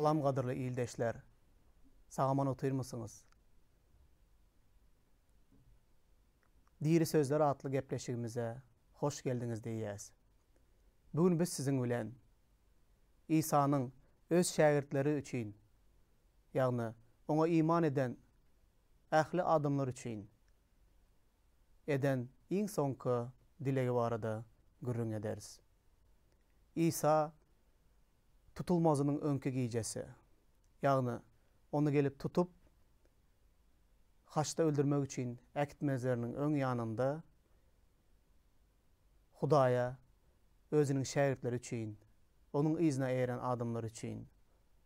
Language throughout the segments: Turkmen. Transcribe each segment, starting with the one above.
Salam gadyrly ildeşler. Sag-aman otyrmysyňyz? Diri sözler atly gepleşigimize hoş geldiňiz diýýäs. Bu gün biz siziň bilen Isanyň öz şägirtleri üçin, ýagny oňa iman eden ähli adamlar üçin eden iň soňky dilegi barada gürrüň ederis. Isa tutulmazynyň öňki gijesi, ýagny ony gelip tutup, haçda öldürmek üçin äkitmezleriniň öň ýanynda Hudaýa özüniň şägirtleri üçin, onuň yzyna eýeren adamlar üçin,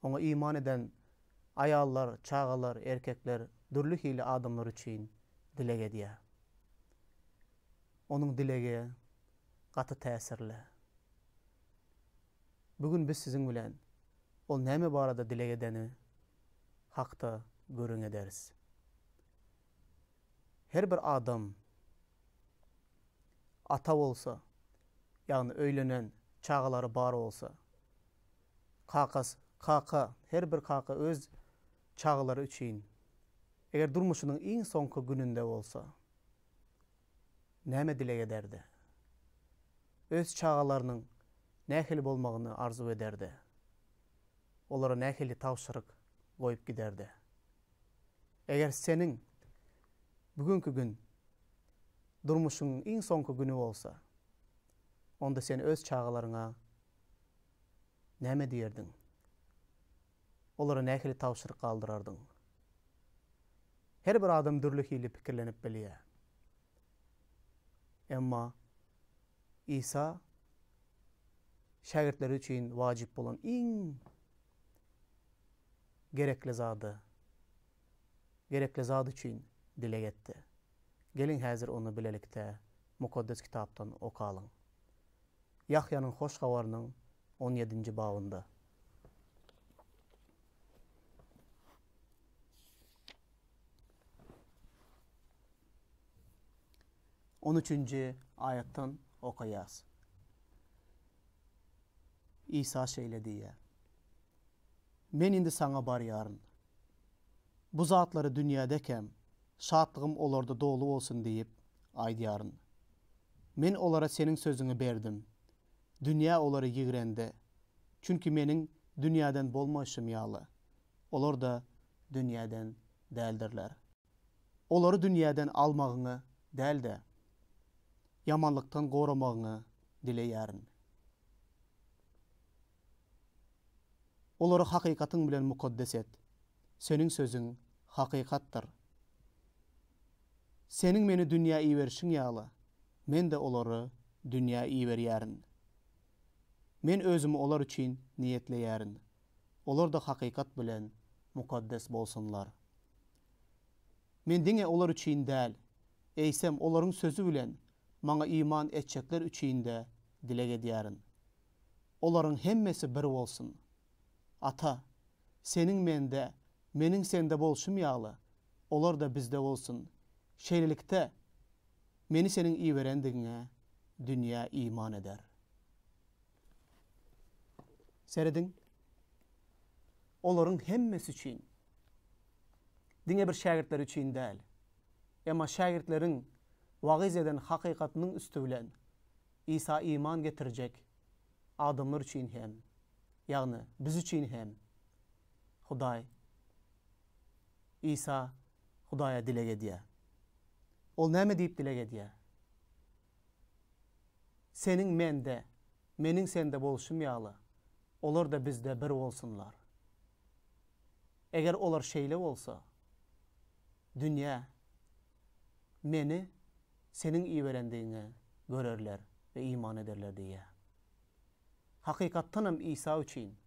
oňa iman eden aýallar, çagalar, erkekler, dürli hili adamlar üçin dileg edýär. Onuň dilegi gaty täsirli. Bu gün biz siziň bilen ol näme barada dileg edeni hakda gürrüň ederis. Her bir adam ata bolsa, ýagny öýlenen, çagalary bar bolsa, kakas, kaka, her bir kaka öz çagalary üçin, eger durmuşynyň iň soňky gününde bolsa, näme dileg ederdi? Öz çagalarynyň nähili bolmagyny arzuw ederdi? Olara nähili tabşyryk goýup giderdi? Eger seniň bu günki gün durmuşyňyň iň soňky güni bolsa, onda sen öz çagalaryňa näme diýerdiň? Olara nähili tabşyryk galdyrardyň? Her bir adam dürli hili pikirlenip bilýär. Emma Isa şägirtleri üçin wajyp bolan iň gerekli zady, gerekli zat üçin dileg etdi. Geliň häzir ony bilelikde Mukaddes Kitapdan okalyň. Ýahýanyň Hoş Habarynyň on ýedinji babynda. On üçünji aýatdan okaýas. Isa şeýle diýýär, Men indi saňa barýaryn. Bu zatlary dünýädekäm, şatlygym olarda doly bolsun diýip aýdýaryn. Men olara Seniň sözüňi berdim. Dünýä olary ýigrendi. Çünki Meniň dünýäden bolmaýşym ýaly, olar-da dünýäden däldirler. Olary dünýäden almagyňy däl-de, ýamanlykdan goramagyňy dileýärin. Olary hakykatyň bilen mukaddes et. Seniň sözüň hakykatdyr. Seniň Meni dünýä iberişiň ýaly, Men-de olary dünýä iberýärin. Men Özümi olar üçin niýetleýärin. Olar-da hakykat bilen mukaddes bolsunlar. Men diňe olar üçin däl, eýsem, olaryň sözi bilen Maňa iman etjekler üçin-de dileg edýärin. Olaryň hemmesi bir bolsun. Ata, Seniň Mende, Meniň Sende bolşum ýaly, olar-da Bizde bolsun. Şeýlelikde, Meni Seniň iberendigiňe dünýä iman eder. Serediň, olaryň hemmesi üçin, diňe bir şägirtleri üçin däl, emma şägirtleriň wagyz eden hakykatynyň üsti bilen Isa iman getirjek adamlar üçin hem, ýagny biz üçin hem Hudaý Isa Hudaýa dileg edýär. Ol näme diýip dileg edýär? Seniň Mende, Meniň Sende bolşum ýaly, olar-da Bizde bir bolsunlar. Eger olar şeýle bolsa, dünýä Meni Seniň iberendigiňi görerler we iman ederler diýýär. Hakykatdanam Isa üçin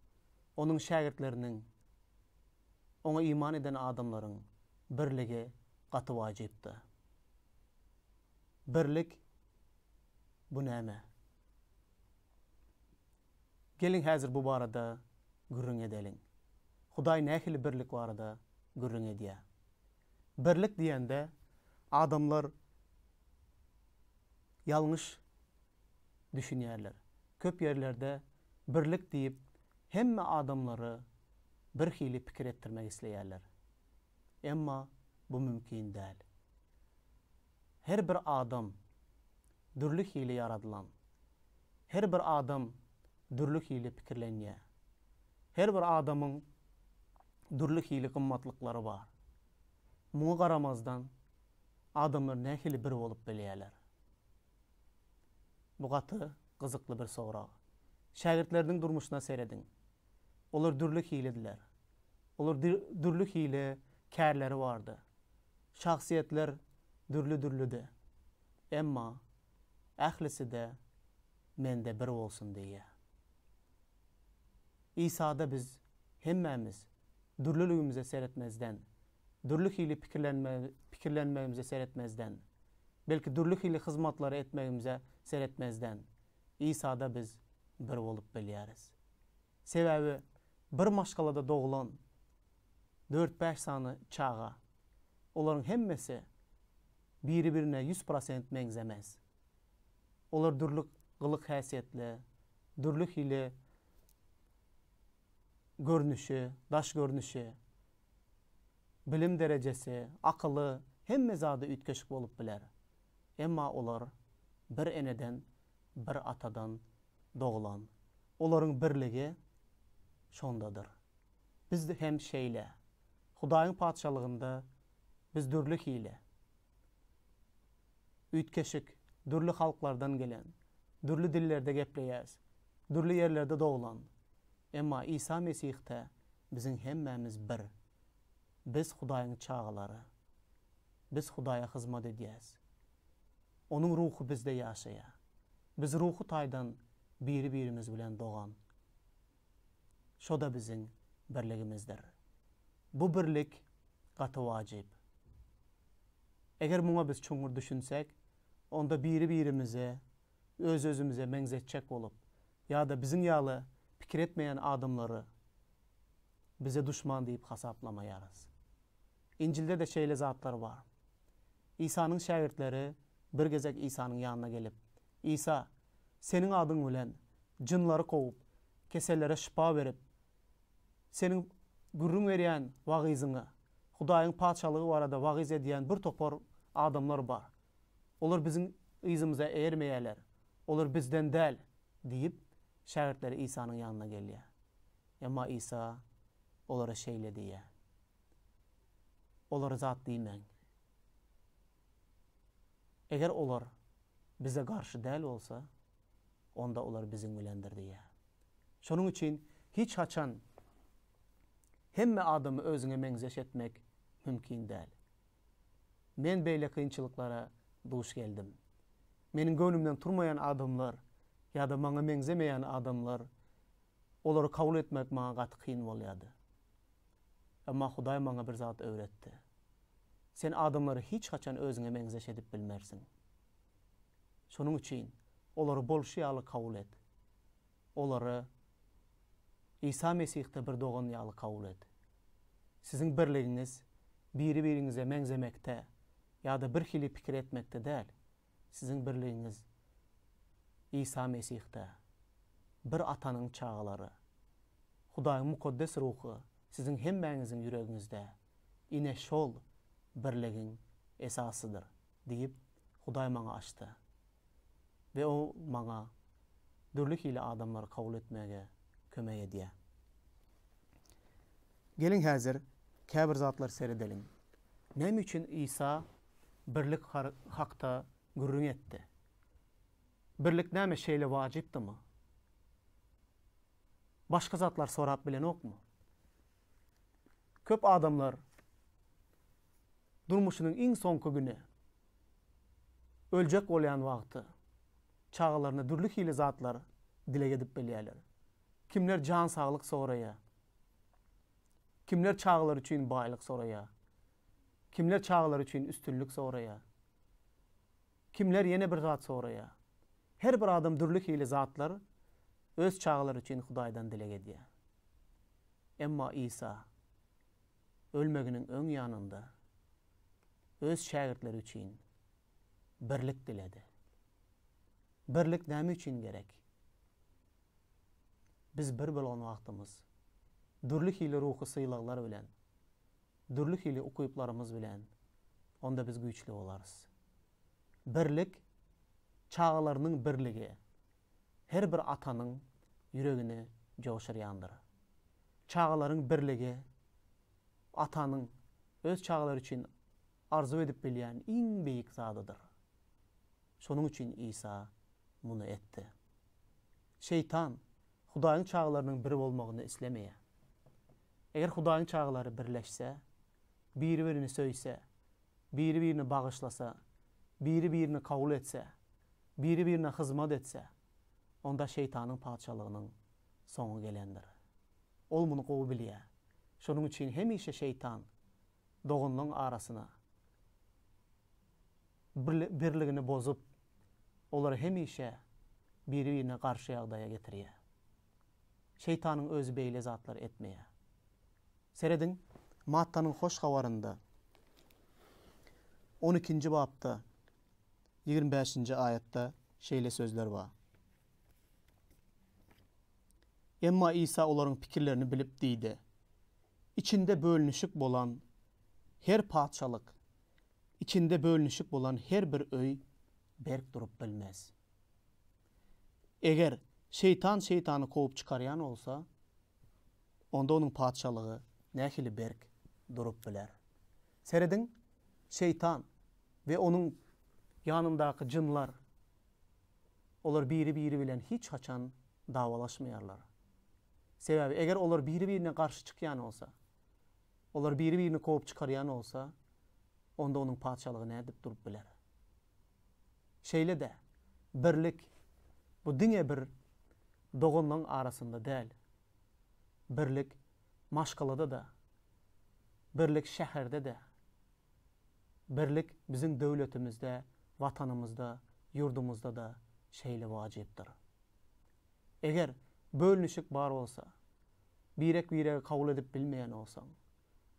Onuň şägirtleriniň, Oňa iman eden adamlaryň birligi gaty wajypdy. Birlik bu näme? Geliň häzir bu barada gürrüň edeliň. Hudaý nähili birlik barada gürrüň edýär? Birlik diýende adamlar ýalňyş düşünýärler. Köp ýerlerde birlik diýip hemme adamlary. bir hili pikir etdirmek isleýärler. Emma bu mümkin däl. Her bir adam dürli hili ýaradylan. Her bir adam dürli hili pikirlenýär. Her bir adamyň dürli hili gymmatlyklary bar. Muňa garamazdan, adamlar nähili bir bolup bilýärler? Bu gaty gyzykly bir sorag. Şägirtleriniň durmuşyna serediň. Olar dürli hilidiler. Olar dürli hili kärleri bardy. Şahsyýetler dürli-dürlüdi. Emma ählisi-de Mende bir bolsun diýýär. Isada biz hemmämiz dürlüligimize seretmezden, dürli hili pikirlenmegimize seretmezden, belki dürli hili hyzmatlary etmegimize seretmezden, Isada biz bir bolup bilýäris. Sebäbi bir maşgalada doglan dört-bäş sany çaga, olaryň hemmesi biri-birine 100% meňzemez. Olar dürli gylyk-häsiýetli, dürli hili görnüşi, daş görnüşi, bilim derejesi, akyly, hemme zady üýtgeşik bolup biler. Emma olar bir eneden, bir atadan doglan. Olaryň birligi şondadyr. Biz hem şeýle. Hudaýyň Patyşalygynda biz dürli hili, üýtgeşik, dürli halklardan gelen, dürli dillerde gepleýäs, dürli ýerlerde doglan. Emma Isa Mesihde biziň hemmämiz bir. Biz Hudaýyň çagalary. Biz Hudaýa hyzmat edýäs. Onuň Ruhy bizde ýaşaýar. Biz ruhy taýdan biri-birimiz bilen dogan. Şo-da biziň birligimizdir. Bu birlik gaty wajyp. Eger muňa biz çuňňur düşünsek, onda biri-birimize öz-özümize meňzetjek bolup ýa-da biziň ýaly pikir etmeýän adamlary bize duşman diýip hasaplamaýarys. Injilde-de şeýle zatlar bar. Isanyň şägirtleri bir gezek Isanyň ýanyna gelip, Isa, Seniň adyň bilen jynlary kowup, kesellere şypa berip, Seniň gürrüň berýän wagyzyňy, Hudaýyň Patyşalygy barada wagyz edýän bir topar adamlar bar. Olar biziň yzymyza eýermeýärler. Olar bizden däl diýip, şägirtleri Isanyň ýanyna gelýär. Emma Isa olara şeýle diýýär, Olara zat diýmäň. Eger olar bize garşy däl bolsa, onda olar biziň bilendir diýýär. Şonuň üçin hiç haçan hemme adamy özüňe meňzeş etmek mümkin däl. Men beýle kynçylyklara duş geldim. Meniň göwnümden turmaýan adamlar ýa-da maňa meňzemeýän adamlar, olary kabul etmek maňa gaty kyn bolýardy. Emma Hudaý maňa bir zat öwretdi. Sen adamlary hiç haçan özüňe meňzeş edip bilmersiň. Şonuň üçin olary bolşy ýaly kabul et. Olary Isa Mesihde bir dogan ýaly kabul et. Siziň birligiňiz biri-biriňize meňzemekde ýa-da bir hili pikir etmekde däl. Siziň birligiňiz Isa Mesihde, bir Atanyň çagalary. Hudaýyň Mukaddes Ruhy siziň hemmäňiziň ýüregiňizde. Ine şol birligiň esasydyr diýip, Hudaý maňa açdy. We Ol maňa dürli hili adamlary kabul etmäge kömek edýär. Geliň häzir käbir zatlar seredeliň. Näme üçin Isa birlik hakda gürrüň etdi? Birlik näme şeýle wajypdymy? Başga zatlar sorap bilenokmy? Köp adamlar durmuşynyň iň soňky güni, öljek bolýan wagty çagalaryna dürli hili zatlar dileg edip bilýärler. Kimler jan saglyk soraýar. Kimler çagalary üçin baýlyk soraýar. Kimler çagalary üçin üstünlik soraýar. Kimler ýene bir zat soraýar. Her bir adam dürli hili zatlar öz çagalary üçin Hudaýdan dileg edýär. Emma Isa ölmeginiň öň ýanynda öz şägirtleri üçin birlik diledi. Birlik näme üçin gerek? Biz bir bolan wagtymyz. Dürli hili ruhy sylaglar bilen, dürli hili ukyplarymyz bilen, onda biz güýçli bolarys. Birlik, çagalarynyň birligi her bir atanyň ýüregini joşurýandyr. Çagalaryň birligi atanyň öz çagalary üçin arzuw edip bilýän iň beýik zadydyr. Şonuň üçin Isa muny etdi. Şeýtan Hudaýyň çagalarynyň bir bolmagyny islemeýär. Eger Hudaýyň çagalary birleşse, biri-birini söýse, biri-birini bagyşlasa, biri-birini kabul etse, biri-birine hyzmat etse, onda şeýtanyň patyşalygynyň soňy gelendir. Ol muny gowy bilýär. Şonuň üçin hemişe şeýtan doganlaryň arasyna birligini bozup, olary hemişe biri-birine garşy ýagdaýa getirýär. Şeýtanyň özi beýle zatlar etmeýär. Serediň, Mattanyň Hoş Habarynda, on ikinji bapda, 25-nji aýatda şeýle sözler bar. Emma Isa olaryň pikirlerini bilip diýdi, Içinde bölünişik bolan her patyşalyk, içinde bölünişik bolan her bir öý berk durup bilmez. Eger şeýtan şeýtany kowup çykarýan bolsa, onda onuň patyşalygy nähili berk durup biler? Serediň, şeýtan we onuň ýanyndaky jynlar, olar biri-biri bilen hiç haçan dawalaşmaýarlar. Sebäbi eger olar biri-birine garşy çykýan bolsa, olar biri-birini kowup çykarýan bolsa, onda onuň patyşalygy nädip durup biler? Şeýle-de, birlik, bu diňe bir doganlaryň arasynda däl. Birlik maşgalada-da, birlik şäherde-de, birlik biziň döwletimizde, Watanymyzda, ýurdumyzda-da şeýle wajypdyr. Eger bölünişik bar bolsa, birek-biregi kabul edip bilmeýän bolsaň,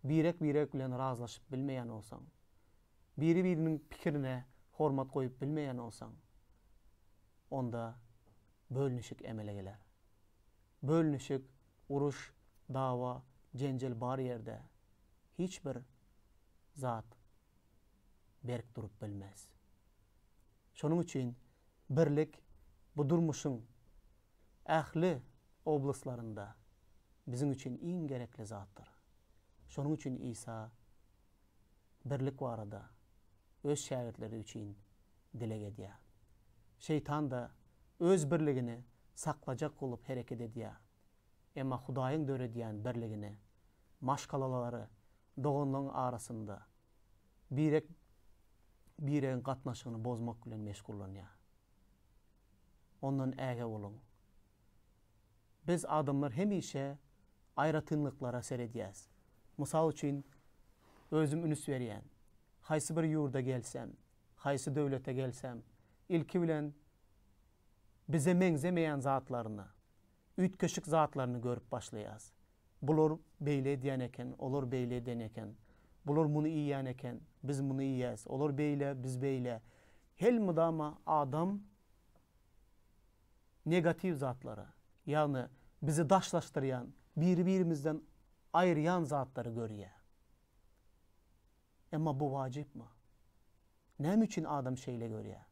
birek-birek bilen razlaşyp bilmeýän bolsaň, biri-biriniň pikirine hormat goýup bilmeýän bolsaň, onda bölünişik emele geler. Bölünişik, uruş, dawa, jenjel bar ýerde hiç bir zat berk durup bilmez. Şonuň üçin birlik bu durmuşyň ähli oblastlarynda biziň üçin iň gerekli zatdyr. Şonuň üçin Isa birlik barada öz şägirtleri üçin dileg edýär. Şeýtan-da öz birligini saklajak bolup hereket edýär. Emma Hudaýyň döredýän birligini maşgalalary, doganlaryň arasynda birek biregiň gatnaşygyny bozmak bilen meşgullanýar. Ondan ägä boluň. Biz adamlar hemişe aýratynlyklara seredýäs. Mysal üçin, özüm ünüs berýän. Haýsy bir ýurda gelsem, haýsy döwlete gelsem, ilki bilen bize meňzemeýän zatlaryny, üýtgeşik zatlaryny görüp başlaýas. Bular beýle edýän eken, olar beýle eden eken. Bular muny iýýän eken, biz muny iýýäs. Olar beýle, biz beýle. Elmydama adam negatiw zatlara, ýagny bizi daşlaşdyrýan, biri-birimizden aýyrýan zatlary görýär. Emma bu wajypmy? Näme üçin adam şeýle görýär?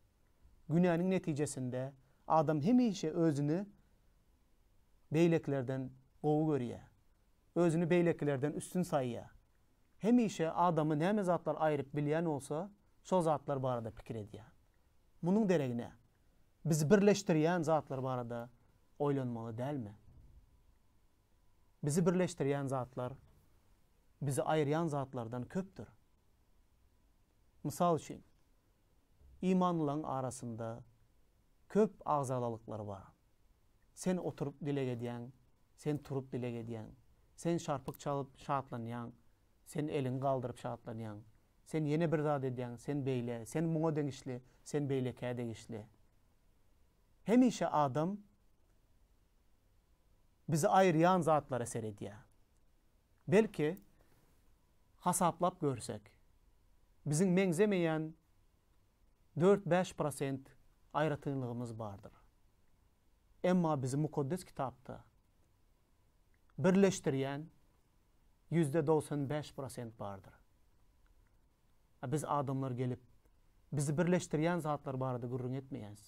Günäniň netijesinde adam hemişe özüni beýlekilerden gowy görýär. Özüni beýlekilerden üstün saýýar. Hemişe adamy näme zatlar aýryp bilýän bolsa, şol zatlar barada pikir edýär. Munuň deregine, bizi birleşdirýän zatlar barada oýlanmaly dälmi? Bizi birleşdirýän zatlar bizi aýyrýan zatlardan köpdür. Mysal üçin, imanlylaryň arasynda köp agzalalyklar bar. Sen oturyp dileg edýäň, sen turup dileg edýäň. Sen şarpyk çalyp şatlanýaň, sen eliňi galdyryp şatlanýaň. Sen ýene bir zat edýäň, sen beýle, sen muňa deňişli, sen beýlekä degişli. Hemişe adam bizi aýyrýan zatlara seredýär. Belki, hasaplap görsek, biziň meňzemeýän dört-bäş prosent aýratynlygymyz bardyr. Emma bizi Mukaddes Kitapda. Birleşdirýän 95% prosent bardyr. A biz adamlar gelip, bizi birleşdirýän zatlar barada gürrüň etmeýäs.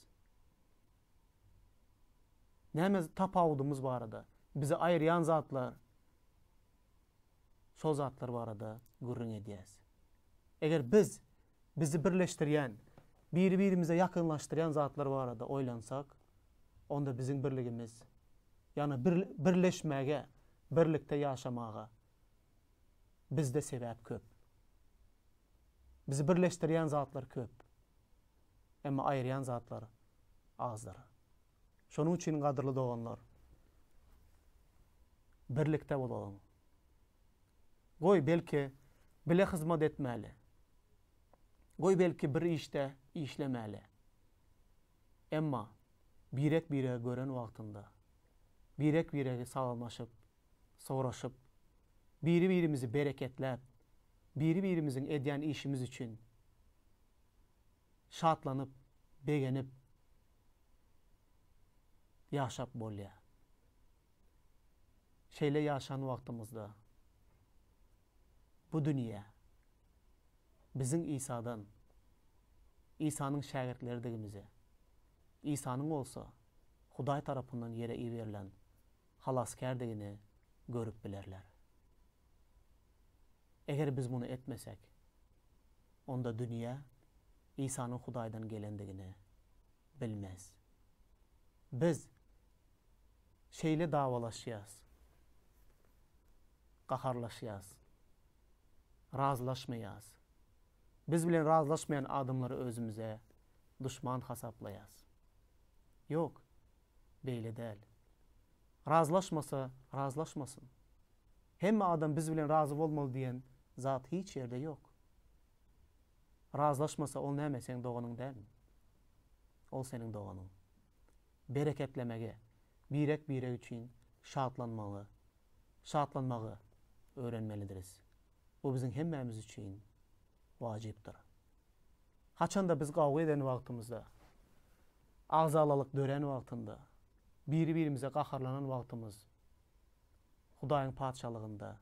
Näme tapawudymyz barada, bizi aýyrýan zatlar, şol zatlar barada gürrüň edýäs. Eger biz bizi birleşdirýän, biri-birimize ýakynlaşdyrýan zatlar barada oýlansak, onda biziň birligimiz, ýagny birleşmäge, birlikde ýaşamaga bizde sebäp köp. Bizi birleşdirýän zatlar köp. Emma aýyrýan zatlar azdyr. Şonuň üçin gadyrly doganlar, birlikde bolalyň. Goý, belki, bile hyzmat etmäli. Goý, belki, bir işde işlemäli. Emma birek-biregi gören wagtynda, birek-biregi salamlaşyp, soraşyp, biri-birimizi bereketläp, biri-birimiziň edýän işimiz üçin şatlanyp, begenip ýaşap bolýar. Şeýle ýaşan wagtymyzda bu dünýä biziň Isadan, Isanyň şägirtleridigimizi, Isanyň bolsa Hudaý tarapyndan ýere iberilen Halasgärdigini görüp bilerler. Eger biz muny etmesek, onda dünýä Isanyň Hudaýdan gelendigini bilmez. Biz şeýle dawalaşýas, gaharlaşýas, razylaşmaýas. Biz bilen razylaşmaýan adamlary özümize duşman hasaplaýas. Ýok, beýle däl. Razylaşmasa, razylaşmasyn. Hemme adam biz bilen razy bolmaly diýen zat hiç ýerde ýok. Razylaşmasa ol näme seň doganyň dälmi? Ol seniň doganyň. Bereketlemegi, birek-birek üçin şatlanmagy, şatlanmagy öwrenmelidiris. Bu biziň hemmämiz üçin wajypdyr. Haçanda biz gawga eden wagtymyzda, agzalalyk dörän wagtynda, biri-birimize gaharlanan wagtymyz Hudaýyň Patyşalygynda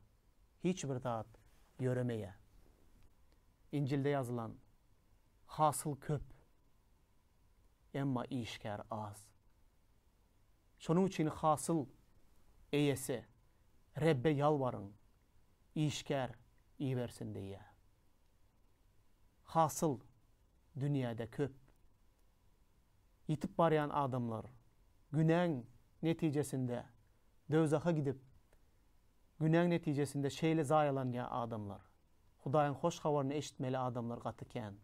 hiç bir zat ýöremeýär. Injilde ýazylan, Hasyl köp, emma işgär az. Şonuň üçin hasyl Eýesi Rebbe ýalbaryň, işgär ibersin diýýär. Hasyl dünýäde köp. Ýitip barýan adamlar günäň netijesinde döwzaha gidip, günäň netijesinde şeýle zaýalanýar adamlar. Hudaýyň hoş habaryny eşitmeli adamlar gaty kän.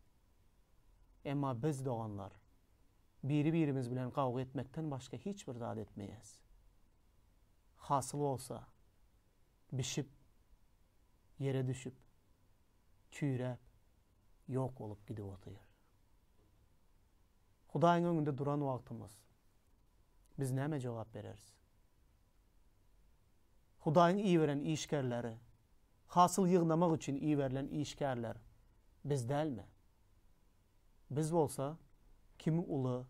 Emma biz doganlar biri-birimiz bilen gawga etmekden başga hiç bir zat etmeýäs. Hasyl bolsa bişip, ýere düşüp, çüýräp, ýok bolup gidip otyr. Hudaýyň öňünde duran wagtymyz biz näme jogap bereris? Hudaýyň iberen işgärleri, hasyl ýygnamak üçin iberilen işgärler biz dälmi? Biz bolsa kim uly,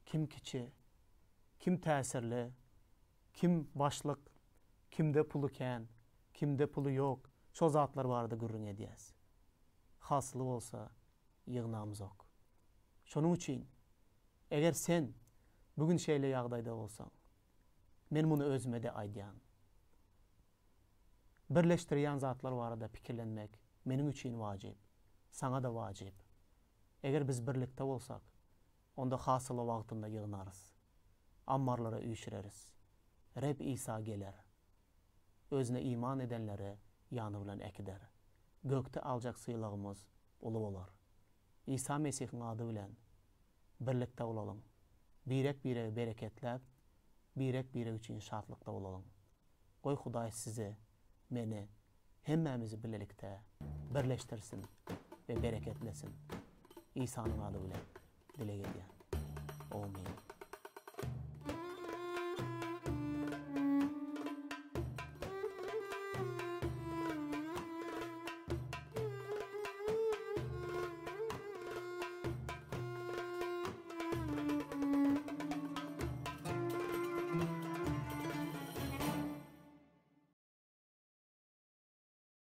kim kiçi, kim täsirli, kim başlyk, kimde puly kän, kimde puly ýok, şol zatlar barada gürrüň edýäs. Hasyly bolsa ýygnamzok. Şonuň üçin, eger sen bu gün şeýle ýagdaýda bolsaň, men muny özüme-de aýdýan. Birleşdirýän zatlar barada pikirlenmek meniň üçin wajyp, saňa-da wajyp. Eger biz birlikde bolsak, onda hasyly wagtynda ýygnarys, ammarlara üýşüreris. Reb Isa geler. Özüne iman edenleri ýany bilen äkider. Gökde aljak sylagymyz uly bolar. Isa Mesihiň ady bilen birlikde bolalyň. Birek-biregi bereketläp, birek-birek üçin şatlykda bolalyň. Goý Hudaý sizi, meni, hemmämizi bilelikde birleşdirsin we bereketlesin. Isanyň ady bilen dileg edýän. Omyn.